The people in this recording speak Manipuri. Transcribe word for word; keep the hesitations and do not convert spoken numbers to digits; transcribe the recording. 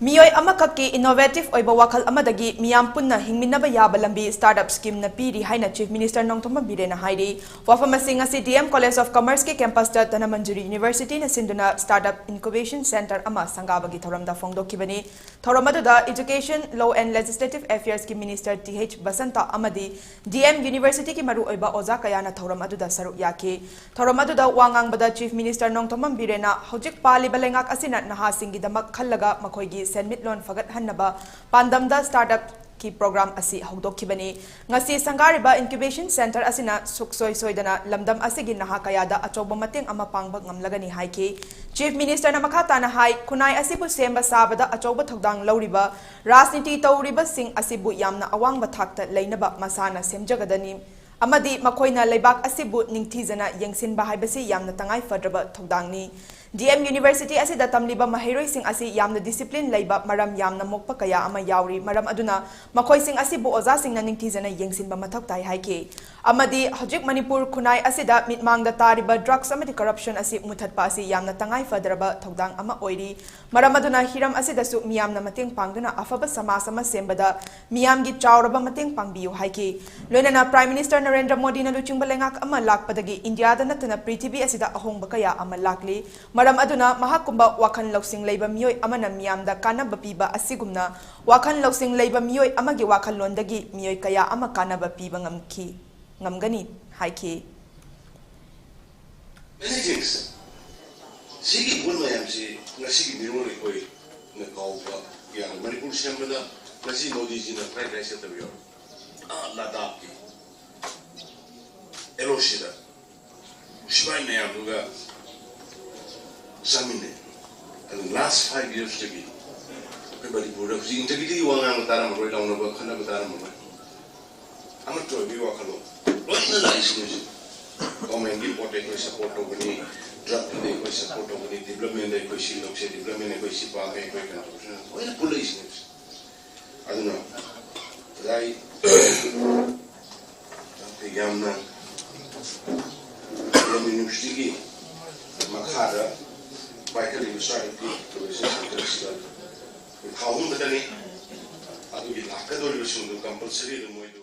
ꯃꯤꯑꯣꯏ ꯑꯃꯈꯛꯀꯤ innovative ꯑꯣꯏꯕ ꯋꯥꯈꯜ ꯑꯃꯗꯒꯤ ꯃꯤꯌꯥꯝ ꯄꯨꯟꯅ ꯍꯤꯡꯃꯤꯟꯅꯕ ꯌꯥꯕ ꯂꯝꯕꯤ startup schemeꯅ ꯄꯤꯔꯤ ꯍꯥꯏꯅ Chief Minister ꯅꯣꯡꯊꯣꯝꯕꯝ ꯕꯤꯔꯦꯟꯅ ꯍꯥꯏꯔꯤ꯫ ꯋꯥꯐꯝ ꯑꯁꯤ ꯉꯁꯤ D M College of Commerceꯀꯤ campusꯇ Dhanamanjuri Universityꯅ ꯁꯤꯟꯗꯨꯅ startup incubation centre ꯑꯃ ꯁꯪꯒꯥꯕꯒꯤ ꯊꯧꯔꯝꯗ ꯐꯣꯡꯗꯣꯛꯈꯤꯕꯅꯤ꯫ ꯊꯧꯔꯝ ꯑꯗꯨꯗ Education, Law and Legislative Affairsꯀꯤ Minister T H Basanta ꯑꯃꯗꯤ D M Universityꯒꯤ ꯃꯔꯨꯑꯣꯏꯕ ꯑꯣꯖꯥ ꯀꯌꯥꯅ ꯊꯧꯔꯝ ꯑꯗꯨꯗ ꯁꯔꯨꯛ ꯌꯥꯈꯤ꯫ ꯊꯧꯔꯝ ꯑꯗꯨꯗ ꯋꯥ ꯉꯥꯡꯕꯗ Chief Minister ꯅꯣꯡꯊꯣꯝꯕꯝ ꯕꯤꯔꯦꯟꯅ ꯍꯧꯖꯤꯛ ꯄꯥꯜꯂꯤꯕ ꯂꯩꯉꯥꯛ ꯑꯁꯤꯅ ꯅꯍꯥꯁꯤꯡꯒꯤꯗꯃꯛ ꯈꯜꯂꯒ ꯃꯈꯣꯏꯒꯤ ꯁꯦꯟꯃꯤꯠꯂꯣꯟ ꯐꯒꯠꯍꯟꯅꯕ ꯄꯥꯟꯗꯝꯗ startupꯀꯤ program ꯑꯁꯤ ꯍꯧꯗꯣꯛꯈꯤꯕꯅꯤ꯫ ꯉꯁꯤ ꯁꯪꯒꯥꯔꯤꯕ incubation centre ꯑꯁꯤꯅ ꯁꯨꯛꯁꯣꯏ ꯁꯣꯏꯗꯅ ꯂꯝꯗꯝ ꯑꯁꯤꯒꯤ ꯅꯍꯥ ꯀꯌꯥꯗ ꯑꯆꯧꯕ ꯃꯇꯦꯡ ꯑꯃ ꯄꯥꯡꯕ ꯉꯝꯂꯒꯅꯤ ꯍꯥꯏꯈꯤ꯫ Chief Ministerꯅ ꯃꯈꯥ ꯇꯥꯅ ꯍꯥꯏ, ꯈꯨꯟꯅꯥꯏ ꯑꯁꯤꯕꯨ ꯁꯦꯝꯕ ꯁꯥꯕꯗ ꯑꯆꯧꯕ ꯊꯧꯗꯥꯡ ꯂꯧꯔꯤꯕ ꯔꯥꯖꯅꯤꯇꯤ ꯇꯧꯔꯤꯕꯁꯤꯡ ꯑꯁꯤꯕꯨ ꯌꯥꯝꯅ ꯑꯋꯥꯡꯕ ꯊꯥꯛꯇ ꯂꯩꯅꯕ ꯃꯁꯥꯅ ꯁꯦꯝꯖꯒꯗꯅꯤ ꯑꯃꯗꯤ ꯃꯈꯣꯏꯅ ꯂꯩꯕꯥꯛ ꯑꯁꯤꯕꯨ ꯅꯤꯡꯊꯤꯖꯅ ꯌꯦꯡꯁꯤꯟꯕ ꯍꯥꯏꯕꯁꯤ ꯌꯥꯝꯅ ꯇꯉꯥꯏ ꯐꯗ꯭ꯔꯕ ꯊꯧꯗꯥꯡꯅꯤ꯫ D M University ꯑꯁꯤꯗ ꯇꯝꯂꯤꯕ ꯃꯍꯩꯔꯣꯏꯁꯤꯡ ꯑꯁꯤ ꯌꯥꯝꯅ discipline ꯂꯩꯕ, ꯃꯔꯝ ꯌꯥꯝꯅ ꯃꯣꯛꯄ ꯀꯌꯥ ꯑꯃ ꯌꯥꯎꯔꯤ꯫ ꯃꯔꯝ ꯑꯗꯨꯅ ꯃꯈꯣꯏꯁꯤꯡ ꯑꯁꯤꯕꯨ ꯑꯣꯖꯥꯁꯤꯡꯅ ꯅꯤꯡꯊꯤꯖꯅ ꯌꯦꯡꯁꯤꯟꯕ ꯃꯊꯧ ꯇꯥꯏ ꯍꯥꯏꯈꯤ꯫ ꯑꯃꯗꯤ ꯍꯧꯖꯤꯛ ꯃꯅꯤꯄꯨꯔ ꯈꯨꯟꯅꯥꯏ ꯑꯁꯤꯗ ꯃꯤꯠꯃꯥꯡꯗ ꯇꯥꯔꯤꯕ drugs ꯑꯃꯗꯤ corruption ꯑꯁꯤ ꯃꯨꯊꯠꯄ ꯑꯁꯤ ꯌꯥꯝꯅ ꯇꯉꯥꯏ ꯐꯗ꯭ꯔꯕ ꯊꯧꯗꯥꯡ ꯑꯃ ꯑꯣꯏꯔꯤ꯫ ꯃꯔꯝ ꯑꯗꯨꯅ ꯍꯤꯔꯝ ꯑꯁꯤꯗꯁꯨ ꯃꯤꯌꯥꯝꯅ ꯃꯇꯦꯡ ꯄꯥꯡꯗꯨꯅ ꯑꯐꯕ ꯁꯃꯥꯖ ꯑꯃ ꯁꯦꯝꯕꯗ ꯃꯤꯌꯥꯝꯒꯤ ꯆꯥꯎꯔꯕ ꯃꯇꯦꯡ ꯄꯥꯡꯕꯤꯌꯨ ꯍꯥꯏꯈꯤ꯫ ꯂꯣꯏꯅꯅ Prime Minister ꯅꯔꯦꯟꯗ꯭ꯔ ꯃꯣꯗꯤꯅ ꯂꯨꯆꯤꯡꯕ ꯂꯩꯉꯥꯛ ꯑꯃ ꯂꯥꯛꯄꯗꯒꯤ ꯏꯟꯗꯤꯌꯥꯗ ꯅꯠꯇꯅ ꯄ꯭ꯔꯤꯊꯤꯕꯤ ꯑꯁꯤꯗ ꯑꯍꯣꯡꯕ ꯀꯌꯥ ꯑꯃ ꯂꯥꯛꯂꯤ꯫ ꯃꯔꯝ ꯑꯗꯨꯅ ꯃꯍꯥꯛꯀꯨꯝꯕ ꯋꯥꯈꯜ ꯂꯧꯁꯤꯡ ꯂꯩꯕ ꯃꯤꯑꯣꯏ ꯑꯃꯅ ꯃꯤꯌꯥꯝꯗ ꯀꯥꯟꯅꯕ ꯄꯤꯕ ꯑꯁꯤꯒꯨꯝꯅ ꯋꯥꯈꯜ ꯂꯧꯁꯤꯡ ꯂꯩꯕ ꯃꯤꯑꯣꯏ ꯑꯃꯒꯤ ꯋꯥꯈꯜꯂꯣꯟꯗꯒꯤ ꯃꯤꯑꯣꯏ ꯀꯌꯥ ꯑꯃ ꯀꯥꯟꯅꯕ ꯄꯤꯕ ꯉꯝꯈꯤ, ꯉꯝꯒꯅꯤ ꯍꯥꯏꯈꯤ꯫ Many things. ꯁꯤꯒꯤ ꯄꯣꯠ ꯃꯌꯥꯝꯁꯤ ꯉꯁꯤꯒꯤ ꯃꯤꯔꯣꯜ ꯑꯩꯈꯣꯏꯅ ꯀꯥꯎꯕ ꯌꯥꯔꯣꯏ꯫ ꯃꯅꯤꯄꯨꯔ ꯁꯦꯝꯕꯗ ꯉꯁꯤ ꯃꯣꯗꯤꯖꯤꯅ fried rice ꯆꯠꯇꯕ ꯌꯥꯎꯔꯣꯏ꯫ ꯑꯥ, ꯂꯗꯥꯈꯀꯤ L O Cꯗ ꯁꯤꯐꯥꯏ ꯃꯌꯥꯝꯗꯨꯒ ꯆꯥꯃꯤꯟꯅꯩ꯫ ꯑꯗꯨ last five yearsꯇꯒꯤ ꯑꯩꯈꯣꯏ ꯃꯅꯤꯄꯨꯔꯗ ꯍꯧꯖꯤꯛ integrity ꯋꯥ ꯉꯥꯡꯕ ꯇꯥꯔꯝꯃꯔꯣꯏ, ꯂꯥꯎꯅꯕ ꯈꯠꯅꯕ ꯇꯥꯔꯝꯃꯔꯣꯏ꯫ ꯑꯃꯠꯇ ꯑꯣꯏꯕꯒꯤ ꯋꯥꯈꯜꯂꯣꯟ ꯂꯣꯏꯅ ꯂꯥꯛꯏꯁꯤꯅꯤ ꯍꯧꯖꯤꯛ꯫ Governmentꯀꯤ ꯄꯣꯠꯇ ꯑꯩꯈꯣꯏ support ꯇꯧꯒꯅꯤ, drugꯀꯤꯗ ꯑꯩꯈꯣꯏ support ꯇꯧꯒꯅꯤ, developmentꯗ ꯑꯩꯈꯣꯏ ꯁꯤ ꯂꯧꯁꯦ, development ꯑꯩꯈꯣꯏ ꯁꯤ ꯄꯥꯝꯃꯦ, ꯑꯩꯈꯣꯏ ꯀꯩꯅꯣ ꯇꯧꯁꯦ, ꯂꯣꯏꯅ ꯄꯨꯜꯂꯛꯏꯁꯤꯅꯤ ꯍꯧꯖꯤꯛ꯫ ꯑꯗꯨꯅ ꯉꯁꯥꯏ ꯌꯥꯝꯅ ꯂꯝ Universityꯒꯤ ꯃꯈꯥꯗ ꯄꯥꯏꯈꯠꯂꯤꯕ startupꯀꯤ innovation centreꯁꯤꯗ ꯊꯥ ꯑꯍꯨꯝ ꯈꯛꯇꯅꯤ꯫ ꯑꯗꯨꯒꯤ ꯂꯥꯛꯀꯗꯧꯔꯤꯕꯁꯤꯡꯗꯨ compulsory ꯑꯗꯨꯝ ꯃꯣꯏꯗꯨ